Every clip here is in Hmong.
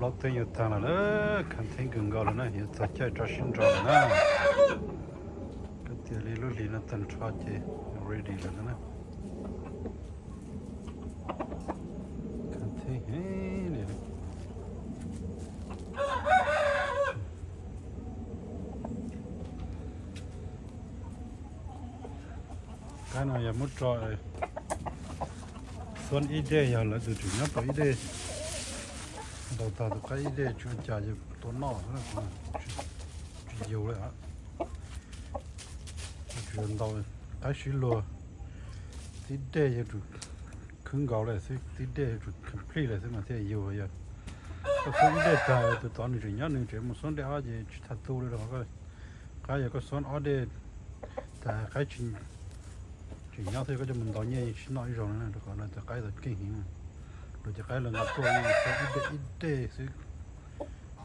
Plaub teeb yuav tag lawm na, khav theeb kawg nkaus lawm na, yuav txog caij rau sib nrau lawm na. Koj tias li lub hlis no tag nrho ces ready lawm na. Khav theeb heev li. Qaib no yog muab tso xuab ib dej, yog lawv tus tseem nyob tau ib dej, ntaus tag tus qaib ib dej tsis ua cas, yog tua noj, tsis yug li. Tsuas yog ntaus qaib sib luag, tib dej yuav tsum khwb nkaus lawm xwb, tib dej yuav tsum complete lawm xwb mas thiaj yug. Yog koj xuab ib dej tag tus tod nws tseem nyob, nws tseem mus xuab dej ob ces tsis txhaj tu li rau qhov qaib, yog koj xuab ob dej tag qaib tseem nyob xwb, koj coj mus ntaus nyiaj yeej tsis noj ib zaug li na, rau qhov lawv cov qaib tod keej heev. Lawv cov qaib lawv nqa tuaj xuab ib dej ib dej xwb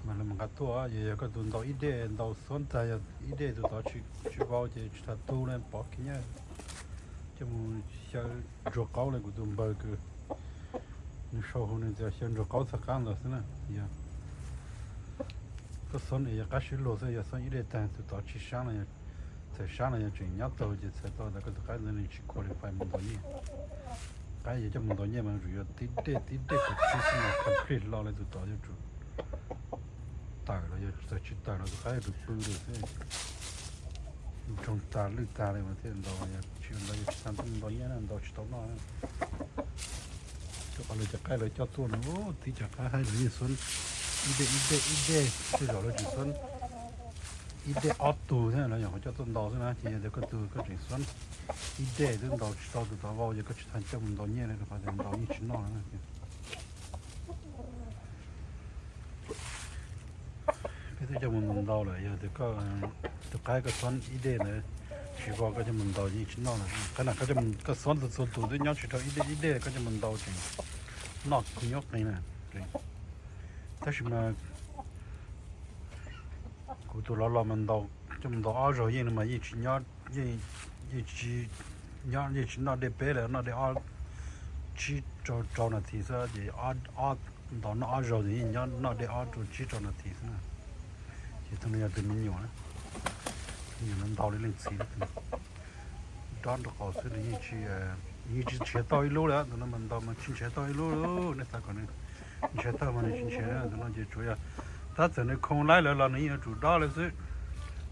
mas lawv mus nqa tuaj. Yog, yog koj tus ntaus ib dej, ntaus xuab tag yog ib dej tus tod tsis vau ces tsis txhaj tu li, pov kiag nyiaj coj mus xyaw ntsuag qaub li kuv tus npawg kws nws sau hu nws tias xyaw ntsuag qaub txhaj qab ntawd xwb na. Yog koj xuab es yog qaib sib luag xwb, yog xuab ib dej tag tus tod tsis sab los, txhais sab los yog tseem nyob tau ces txhais tau ntawd koj tus qaib ntawd nws tsis qualify mus ntaus nyiaj. Qaib yuav coj mus ntaus nyiaj mas yuav tsum yog tib dej tib dej kaum tsib xwb mas complete hlo li tus tod yuav tsum tawm los yog txawm tsis tawm los tus qaib yuav tsum pw li xwb. Ntsoog tag lwj tag li mas thiaj ntaus, yog tsis ntawd yuav tsis tau ntaus nyiaj na, ntaus tsis tau noj na. Rau qhov lawv cov qaib lawv coj tuaj no, tib cov qaib haib lawv yeej xuab ib dej ib dej ib dej, tej zaum lawv tseem xuab ib dej ob tug thiab, lawv nyuam qhuav coj tuaj ntaus xwb na. Ces yog tias koj tus koj tseem xuab ib dej twb ntaus tsis tau tus tod vau ces koj tsis txhaj coj mus ntaus nyiaj li, rau qhov tias ntaus yeej tsis noj na. Peb twb coj mus ntaus lawm, yog tias koj tus qaib koj xuab ib dej ntawd tsis vau koj coj mus ntaus yeej tsis noj lawm. Qhov no koj xuab txhua tus twb nyob tsis dhau ib dej ib dej koj coj mus ntaus tseem noj kub nyuab qees na. Tab sis mas kuv tus los los mas ntaus, coj mus ntaus ob zaug yeej no mas yeej tsis nyob, yeej tsis nyob, yeej tsis noj dej peb lawm, noj dej ob, tsib rau rau nas this xwb ces ob, ntaus noj ob zaug ces yeej nyob noj dej ob rau tsib rau nas this xwb na. Ces tus no yog tus me nyuam, me nyuam no ntaus li leej txiv, dob nraub qaum xwb nws yeej tsis, yeej tsis nrhiav tau ib lub li. Tus no mas ntaus mas tsis nrhiav tau ib lub li, nej xav kom nws nrhiav tau mas nws tsis nrhiav. Tus no ces tsuas yog tab txawm nws khoo laib lawm los nws yeej yuav tsum dob li xwb,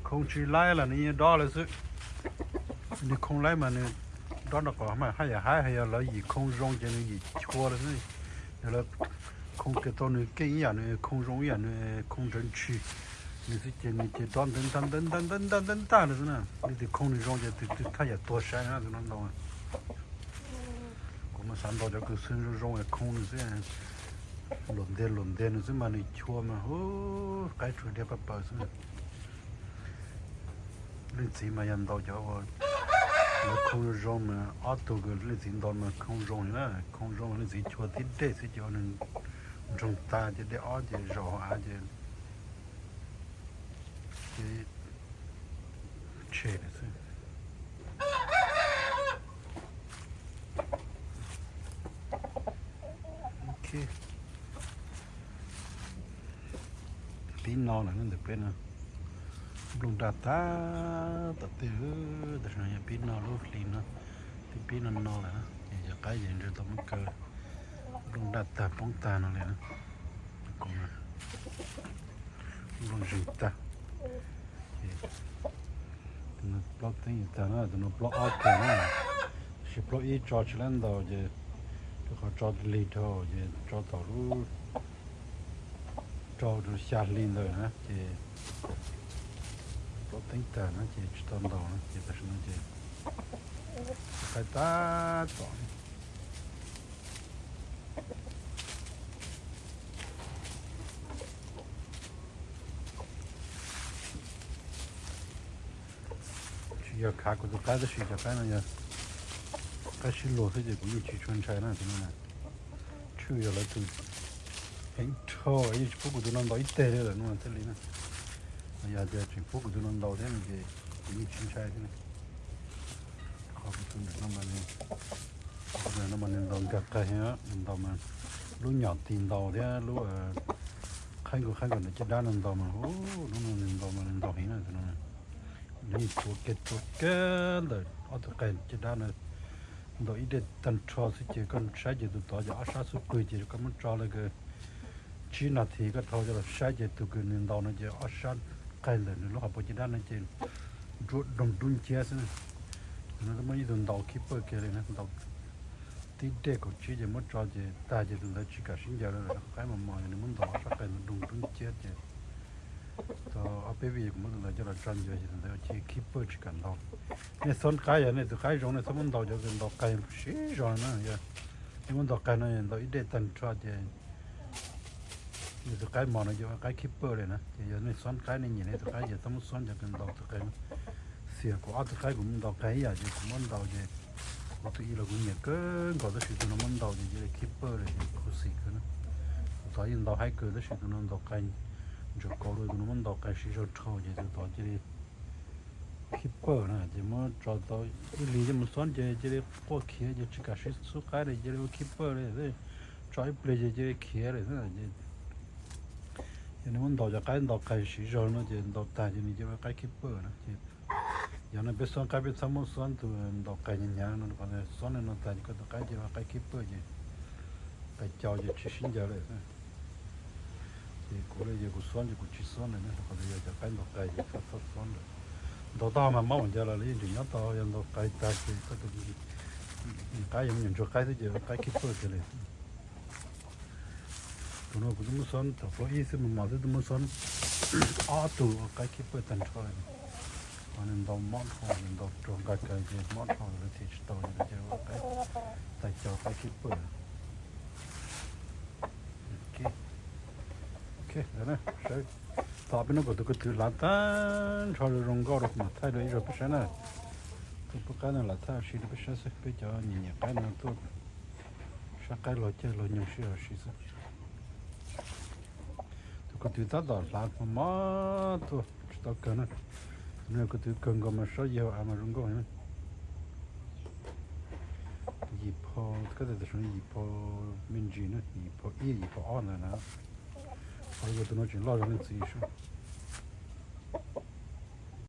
khoo tsis laib los nws yeej dob li xwb. Nws khoo laib mas nws dob nraub qaum mas haj yam haib, yog lawv yim khoo zoo ces nws yim chua li xwb. Yog lawv khoo kiag tau nws keej ib yam, nws khoo zoo ib yam, nws khoo nrawv ntshis nws xwb ces nws ces dob ntawv ntag ntawv ntag ntawv ntag ntawv ntag li xwb na. Leej twg khoo nws zoo ces tus twg thaj yam tuag sai na, tus no ntaus. Kuv mas xav ntaus cov kws xwb zoo zoo es khoo nws xwb, luam ntiag luam ntiag nws xwb mas nws chua mas hu, qaib tsuas diaj paj paws xwb. Leej txiv mas yog ntaus cov uas lawv khoo zoo zoo mas ob tug kws leej txiv ntaus mas khoo zoo li na, khoo zoo leej txiv chua tib dej xwb ces nws ntsoog tag ces dej ob ces zaum hauv av ces, ces tshem lawm xwb. Ok, pib no lawm ntawm peb no, nplooj nraj tag tom tej, tam sim no yog pib no lub hli no, twb pib no no lawm na, ces cov qaib ces ntshe tau muab kaw nplooj nraj tag poob tag no li na. Nplooj zeeg tag. Tus no plaub teeb tag na, tus no plaub ob kag na, tab sis plaub ib tso tsis lab ntaus ces rau qhov tso lig dhau ces tso thaum lub rau rau xya hli ntawd na ces plaub teeb tag na ces tsis tau ntaus na ces tam sim no ces qaib tab tom tsis yog khav kuv tus qaib tab sis cov qaib no yog qaib sib luag xwb ces kuv yeej tsis tshua ntshai na. Tus no tshwj yog lawv tus heev dhau yeej tsis pub kuv tus no ntaus ib teg li lawm no thiaj li na. Yog tias tseem pub kuv tus no ntaus thiab no ces kuv yeej tsis ntshai thiab. Qhov kuv tus no mas nws ntaus nkag qag, ntaus mas lub nyom tis ntaus thiab lub Qhaib nkaus qhaib nkaus ntawm caj dab no ntaus mas, ub, hnub no nws ntaus mas nws ntaus heev na tus no. Nws tuav kiag tuav kiag ntawm ob tug qai caj dab no, ntaus ib dej tag nrho xwb ces koj saib ces tus tod ces ob sab xub pwg ces koj muab tso li kws tsib nas this koj dhau coj los saib ces tus kws nws ntaus no ces ob sab qai ntawm nws lub hauv paus caj dab no ces nruab doog dub nciab xwb na. Tus no twb muab ib tug ntaus keeper kiag li na, ntaus tib dej kaum tsib ces muab tso ces tag ces tus ntawd tsis kam sib ncaws lawm, qaib mos mos ces nws muab ntaus ob sab qai ntawd doog dub nciab ces tau ob peb vij kuv muab tus ntawd coj los tso ncaws ces tus ntawd ua keeper tsis kam ntaus. Nej xob qaib, yog nej tus qaib zoo nej txhob muab ntaus cov kws ntaus qai siv zog na. Yog nej muab ntaus qai no ntaus ib dej tag nrho ces nej tus qaib mos no ces ua qaib keeper li na. Ces yog nej xob qaib nej nyiam nej tus qaib ces txhob muab xob cov kws ntaus tus qai no. Xiam kuv ob tug qaib kuv muab ntaus qai ib yam ces kuv muab ntaus ces kuv tus ib los kuv nyiam kawg nkaus tab sis tus no muab ntaus ces cia li keeper li, khuv xim kawg na. Tus tod yeej ntaus haib kawg tab sis tus no ntaus qai ntsuav kaus li, tus no muab ntaus qai siv zog dhau ces tus tod cia li keeper na ces muab tso tau ib hlis coj mus xob ces cia li quaj khiav ces tsis kam siv xub qaib li cia li ua keeper li. Tso ib pliag ces cia li khiav li. Yog nws muab ntaus cov qaib ntaus qai siv zog no ces ntaus tag ces nws cia li ua qaib keeper na ces yog no peb xob qaib peb txhob muab xob tus ntaus qai hnyav hnyav no, xob no tag ces koj tus qaib cia li ua qaib keeper ces qai cau ces tsis sib ncaws li. Ces kuv li ces kuv xob ces kuv tsis xob li na, qhov ntawd yog cov qaib ntaus qai ces txhob txhob xob lawm. Ntaus tag mas mob ua cas los yeej tseem nyob tau, yog ntaus qai tag ces koj tus qaib yog me nyuam ntsuag qaib xwb ces qaib keeper kiag li. Tus no kuv twb muab xob thaum plaub ib xwb mas mos twb twb muab xob ob tug ua qaib keeper tag nrho li. Ho nws ntaus mob dhau, nws ntaus raug nqa kawg ces mob dhau lawv them tsis tau ces lawv cia li ua qaib, tag cau qaib keeper. Ok, ntawd na, saib, tos peb hnub kom tus ko tw hlav tag nrho zoo nkauj rau kuv mam thaij dua ib zaug peb saib na. Tus pub qaib no lam thaij ua si rau peb saib xwb, peb cov nyiam nyiam qaib no tuaj saib qaib laug caij laug nyoog sib ua si xwb. Tus ko tw tab tom hlav mos mos tuaj tsis tau kawg na. Tus no ko tw kawg nkaus mas saib yig hauv av mas zoo nkauj heev na. Yim phau, koj tias tus saum yim phau me ntsis na, yim phau ib yim phau ob ntawd na. Qhov tus no tseem loj zog leej txiv sub.